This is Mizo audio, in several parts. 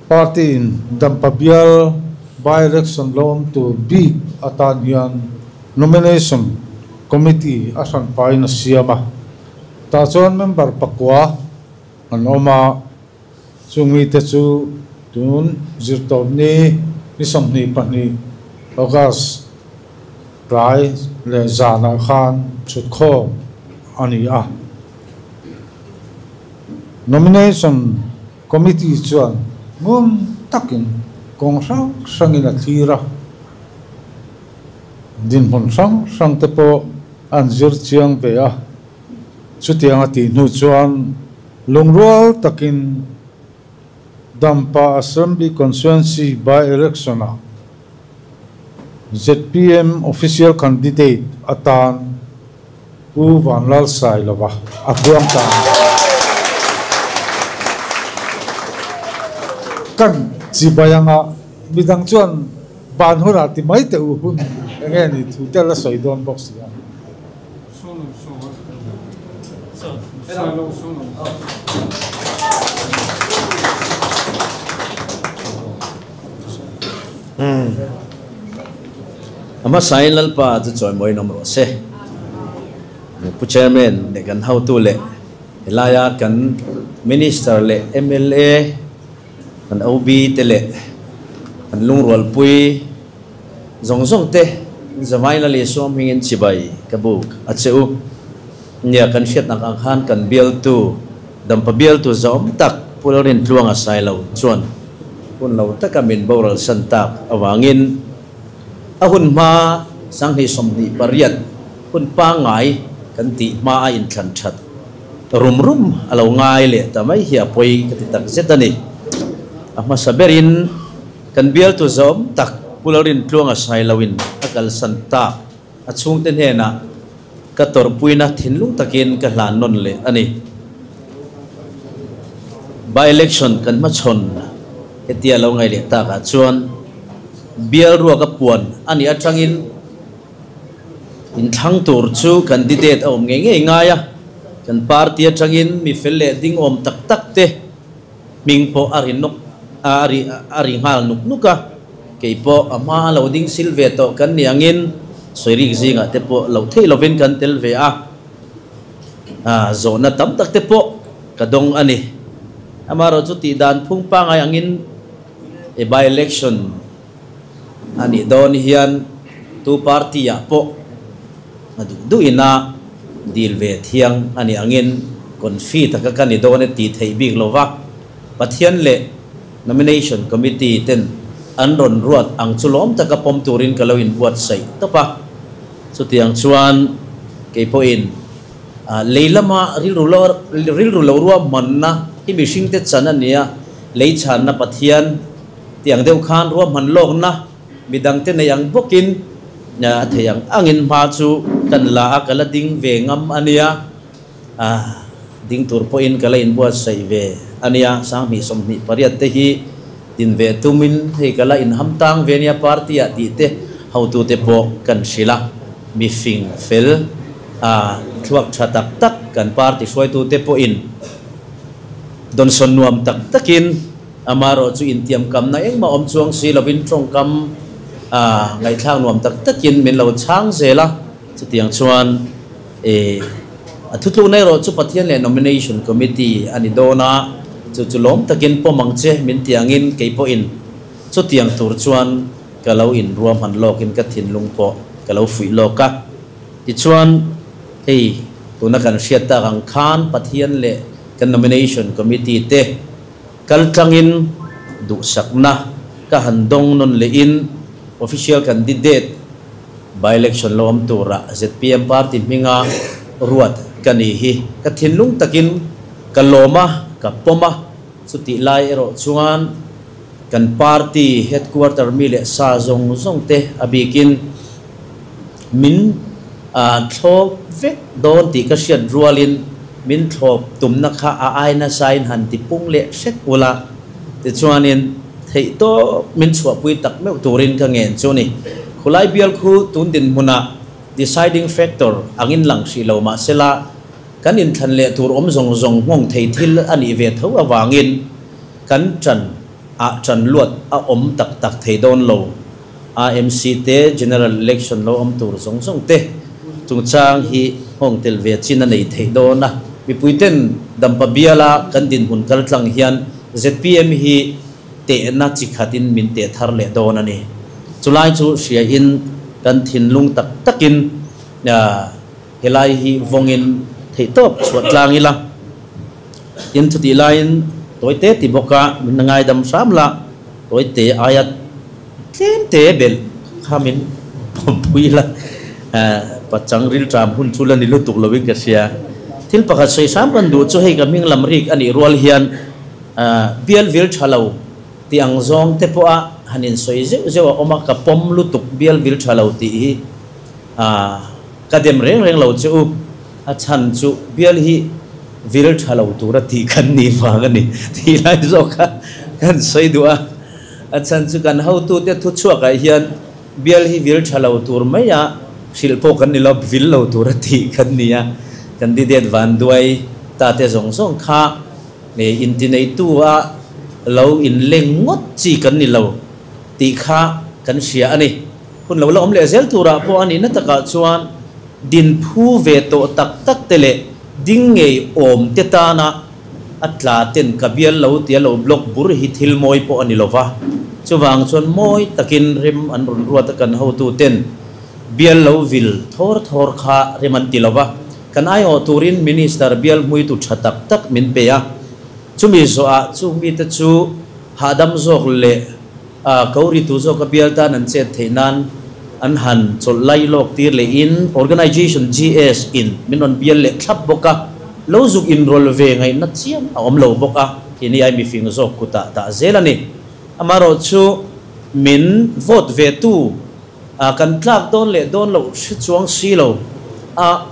Party in Dampa bial by-election lo awm tur bik atan hian Nomination Committee a hranpain a siam a, tah chuan member pakua an awm a, chung mite chu tun Zirtawpni ni 22 August tlai leh zanah khan thutkhawm a ni a. Nomination Committee chuan ngun takin kawng hrang hrangin a thlir a, dinhmun hrang hrang te pawh an zir chiang ve a. Chutiang a tih hnu chuan lungrual takin Dampa Assembly Constituency by-election-ah zpm official candidate atan Pu Vanlalsailova a puang ta a ni. Kan chibai anga midang chuan ban hunah ti mai teh u hun eng nge ni thu tel a sawi dawn bawk si a. A hmasain Lalpa chu chawimawiin awm rawh se. Pu Chairman leh kan hotu leh helaia kan Minister leh mla, kan OB te leh kan lungrualpui zawng zawng te Zavain Lal Isua hmingin chibai ka buk a che u. Nia kan hriatnak ang khan kan bialtu, Dampa bialtu zawm tak Pu Lalrintluanga Sailo chuan hun lo taka min boral san tak avangin a hun hma 2028 hun pangngai kan tih hma a inthlan that rum rum a lo ngai leh ta mai hi a pawi ka ti tak zet a ni. A hmasa berin kan bialtu zawm tak Pu Lalrintluanga Sailoin a kalsan tak a chhungte hnenah ka tawrhpuina thinlung takin ka hlan nawn leh a ni. By-election kan hmachhawn hetia lo ngaih leh takah chuan bial ruaka puan a nih atangin inthlang tur chu candidate a awm ngei ngei ngai a, kan party atangin mi fel leh ding awm tak tak te hming pawh a ri nawk a ri a ri nghal nuk nuk a, kei pawh a hma a lo ding sil ve tawh kan ni angin sawirik zingah te pawh loh theih lovin kan tel ve a, a zawhna tam tak te pawh ka dawng a ni. Amaherawh chu tih dan phung pangngai angin e by election a nih dawn hian tu party ah pawh a duh duh ina dil ve thiang a nih angin confi taka ka ni dawn e tih theih bik lo va, Pathian leh Nomination Committee ten an rawn ruat ang chu lawm taka pawm turin ka lo inbuatsaih tawp a. Chutiang chuan kei pawhin lei lama rilru lo rilru lo ruahmanna hi mihringte chan a nia, lei chhanna Pathian tiang deuh khan ruahman lawkna Midangte nei ang bawkin a thei ang angin hma chu kan la a, ka la ding ve ngam a nia. Ding tur pawhin ka la inbuatsaih ve a nia. 2028 te hi din ve tumin hei ka la inham tang ve nia party-ah tih te hotute pawh kan hrilh a. Mi fing fel thluak tha tak tak kan party hruaitute pawhin dawnsawn nuam tak takin Amaherawh chu intiamkamna engmah awm chuang si lovin tawngkam a ngaihthlak nuam tak takin min lo chhang zel a, chutiang chuan e a thutlukna erawh chu Pathian leh Nomination Committee a ni dawn a, chu chu lawm takin pawm ang che min ti angin kei pawhin chutiang tur chuan ka lo inruahman lawkin ka thinlung pawh ka lo fuih lawk a. Tichuan hei tuna kan hriat tak ang khan Pathian leh kan Nomination Committee te Kaltlangin duhsakna ka han dawng nawn lehin official candidate by-election lo awm tura zpm party hminga ruat ka ni hi ka thinlung takin ka lawm a, ka pawm a, chutih lai erawh chuan kan party headquarter mi leh sa zawng zawng te a bikin min thlawp vek dawn tih ka hriat rualin min thlawp tumna kha a ai nasain han ti pung leh hret ula, tichuanin theih tawp min chhuahpui tak meuh turin ka ngen chu ni. Khulai bial khu tun dinhmunah deciding factor angin lang hrih lo mahsela kan inthlan leh tur awm zawng zawng nghawng thei thil a nih ve tho avangin kan tan. Ah ṭan luat a awm tak tak thei dawn lo. AMC te General Election lo awm tur zawng zawng te chungchang hi nghawng tel ve chin a nei theih dawn a. Mipuiten Dampa biala kan dinhmun kaltlang hian zpm hi tehna chi khatin min teh thar leh dawn a ni. Chulai chu hriain kan thinlung tak takin helai hi vawngin theihtawp chhuah tlang ila. Tin, chutih laiin tawite ti bawka min ngaidam hram la, tawite aia tlem te belh kha min pawmpui la, pachang rilṭam hun chu la ni lutuk lovin ka hria. Thil pakhat sawi hram kan duh chu hei ka hming lam rik a nih rual hian bial vil ṭha lo tih ang zawng te pawha han insawi zeuh zeuh a awm a, ka pawm lutuk bial vil ṭha lo tih hi ka dem reng reng lo che u. A chhan chu bial hi vil tha lo tura tih kan nih vang a ni tih lai zawk kha kan sawi duh a. A chhan chu kan hotute thuchhuakah hian bial hi vil tha lo tur maia hrilh pawh kan ni lo, vil lo tura tih kan ni a. Candidate vanduai ta te zawng zawng kha intineitu a lo inleng ngawt chi kan ni lo tih kha kan hria a ni. Hun lo la awm leh zel turah pawh a nihna takah chuan din phu ve tawh tak tak te leh ding ngei awm te tana a tla ten ka bial lo tia lo block bur hi thil mawi pawh a ni lova. Chuvang chuan mawi takin rem an rawn ruat a kan hotu ten bial lo vil thawr thawr kha rem an ti lova. Kan aiawh turin Minister bial hmuitu tha tak tak min pe a. Chumi zawhah chung mite chu hahdam zawk leh A ko ri tu zawk a bial tan an chet theih nan an han chawlh lai lawk tir leh in Organization GS in min rawn bial leh thlap bawk a, lo zuk inrawlh ve ngaihna chiam a awm lo bawk a, ini ai mifing zawk kutah dah zel a ni. Amaherawh chu min vote ve tu a kan tlak dawn leh dawn loh hre chuang si lo a,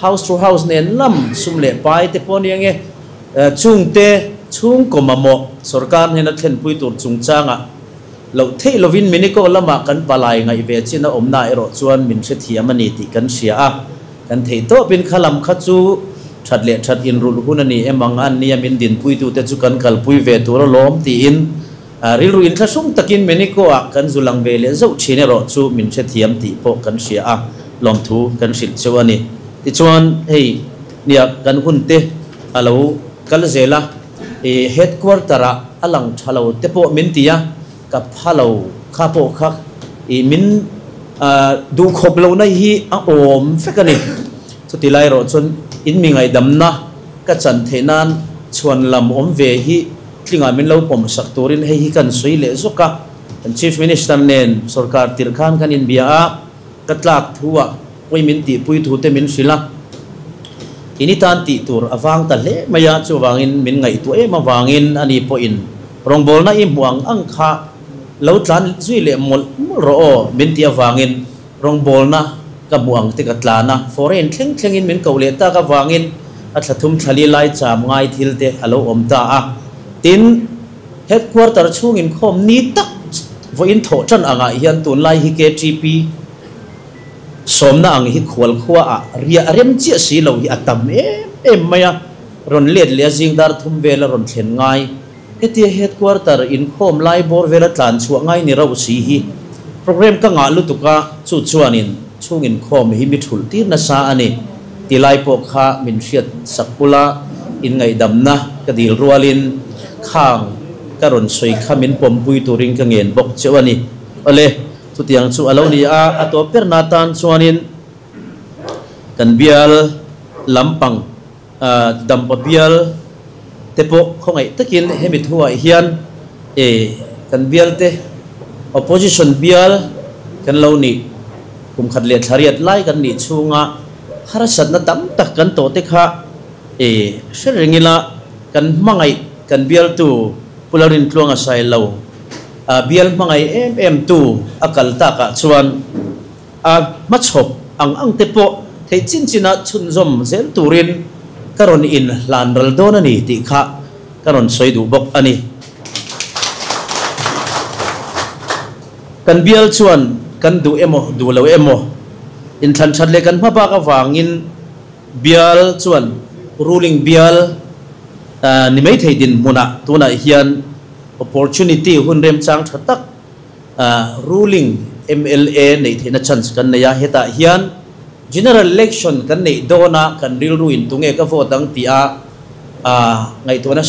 house to house nen lam sum leh pai te pawh a ni ange. Chungte chhungkaw mamawh sorkar hnena thlenpui tur chungchangah loh theih lovin Miniko lamah kan palai ngaih ve chin a awmna erawh chuan min hrethiam a ni tih kan hria a, kan theih tawpin kha lam kha chu that leh that inrulh hun a ni em ang a nia min dinpuitute chu kan kalpui ve tur alawm tiin rilru inthlahrung takin Miniko-ah kan zu lang ve leh zauh thin erawh chu min hrethiam tih pawh kan hria a, lawmthu kan hrilh cheu a ni. Tichuan hei nia kan hunte A lo kal zel a, i headquarter ah a lang tha lo te pawh min ti a, ka pha lo kha pawh kha i min duhkhawp lohna hi a awm vek a ni. Chuti lai erawh chuan in mi ngaihdamna ka chan theih nan chhuan lam awm ve hi tlingah min lo pawm sak turin hei hi kan sawi leh zawk a. Kan Chief Minister nen sorkar tirh khan kan inbia a, ka tlak thu ah Pawi min tihpui thu te min hrilh a, ini tan tih tur a vang ta hle mai a, chuvangin min ngaihtuah em avangin ani pawhin rawngbawlna i hmuh ang ang kha lo tlan zui leh mawlh mawlh rawh aw min tih avangin rawngbawlna ka hmuh ang te ka tlan a, foreign thleng thlengin min koh leh tak avangin a thla thum thlali lai cham ngai thil te a lo awm ta a, tin headquarter chhung inkhawm ni tak vawiin thawh tan angah hian tunlai hi KTP Sawmna ang hi khual khua ah riah rem chiah si lo hi a tam em em mai a, rawn let leh a zing dar thum vel a rawn thlen ngai. Hetia headquarter inkhawm lai bawr vel a tlan chhuah ngai ni rauh si hi program ka ngah lutuk a, chu chuanin chhung inkhawm hi mi thulh tir nasa a ni ti lai pawh kha min hriat sak ula inngaihdamna ka dil rualin khang ka rawn sawi kha min pawmpui turin ka ngen bawk cheu a ni. Awle. Chutiang chu a lo ni a, a tawp berna tan chuanin kan bial lampang Dampa bial te pawh khawngaih takin hemi thuah hian kan bial te opposition bial kan lo nih kum khat leh thla riat lai kan nih chhunga harsatna tam tak kan tawh te kha hre reng ila kan hmangaih kan bialtu Pu Lalrintluanga Sailo A bial hmangaih em em tu a kal takah chuan a hmachhawp ang ang te pawh theih chin chin a chhunzawm zel turin ka rawn in hlan ral dawn a ni tih kha ka rawn sawi duh bawk a ni. Kan bial chuan kan duh emaw duh lo emaw inthlan that leh kan hma bak avangin bial chuan ruling bial ni mai thei dinhmunah tunah hian. Opportunity hun remchang tha tak ruling mla neih theihna chance kan nei a, hetah hian General Election kan neih dawna kan rilru in tunge ka vote ang tih a ngaihtuahna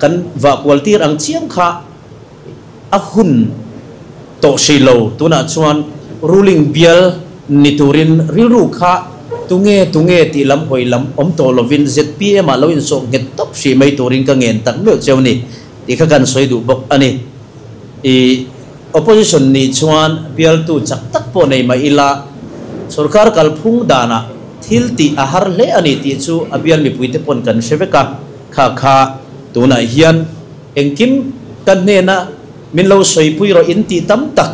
kan vah kual tir ang chiam kha a hun tawh hrih lo. Tunah chuan ruling bial ni turin rilru kha tunge tunge tih lam hawi lam awm tawh lovin zpm ah lo insawh nghet tawp hrih mai turin ka ngen tak meuh cheu ni tih kha kan sawi duh bawk a ni. I opposition nih chuan bialtu chak tak pawh nei mah ila sorkar kalphung danah thil tih a har hle a ni tih chu a bial mipuite pawn kan hre vek a, kha kha tunah hian Engkim ka hnena min lo sawipui rawh in tih tam tak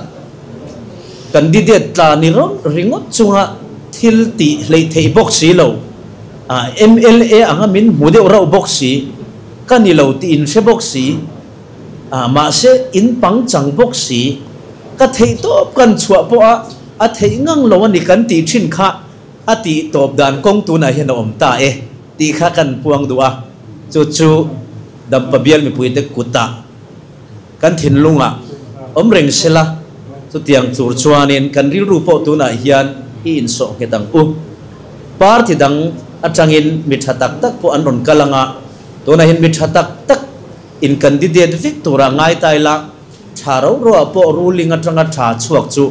candidate tla ni rawng ringawt chunga thil tih hleih theih bawk si lo, mla anga min hmu deuh rauh bawk si, ka ni lo tih in hre bawk si, mahse in pangchang bawk si, ka theih tawp kan chhuah pawh a a theih ngang lo a ni kan tih thin kha a tih tawp dan kawng tunah hian a awm ta e tih kha kan puang duh a, chu chu Dampa bial mipuite kutah kan thinlungah awm reng sela, chutiang tur chuanin kan rilru pawh tunah hian i insawh nghet ang u. Party dang atangin mi tha tak tak pawh an rawn kal ang a, tunah hian mi tha tak tak in candidate vek turah ngai ta ila, tha ro roah pawh ruling atanga tha chhuak chu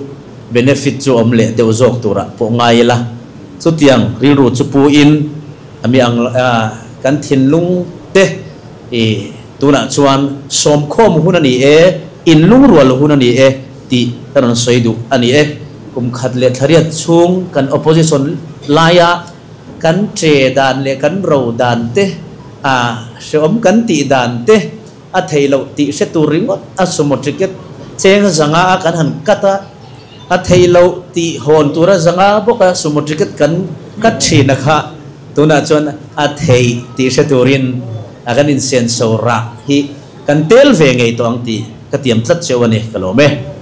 benefit chu awm leh deuh zawk turah pawh ngai ila, chutiang rilru chu pu in a mi ang kan thinlung te i tunah chuan sawmkhawm hun a ni e, inlungrual hun a ni e tih ka rawn sawi duh a ni e. Kum khat leh thlariat chhung kan opposition laia kan che dan leh kan ro dan te, a hreawm kan tih dan te, A theih loh tih hre tur ringawt a sumo ticket cheng zanga a kan han cut a, a theih loh tih hawn tura zanga bawk a sumo ticket kan cut thin a kha tunah chuan a theih tih hre turin a kan insenso rah hi kan tel ve ngei tawh ang tih ka tiam tlat cheu a ni, ka lawm e.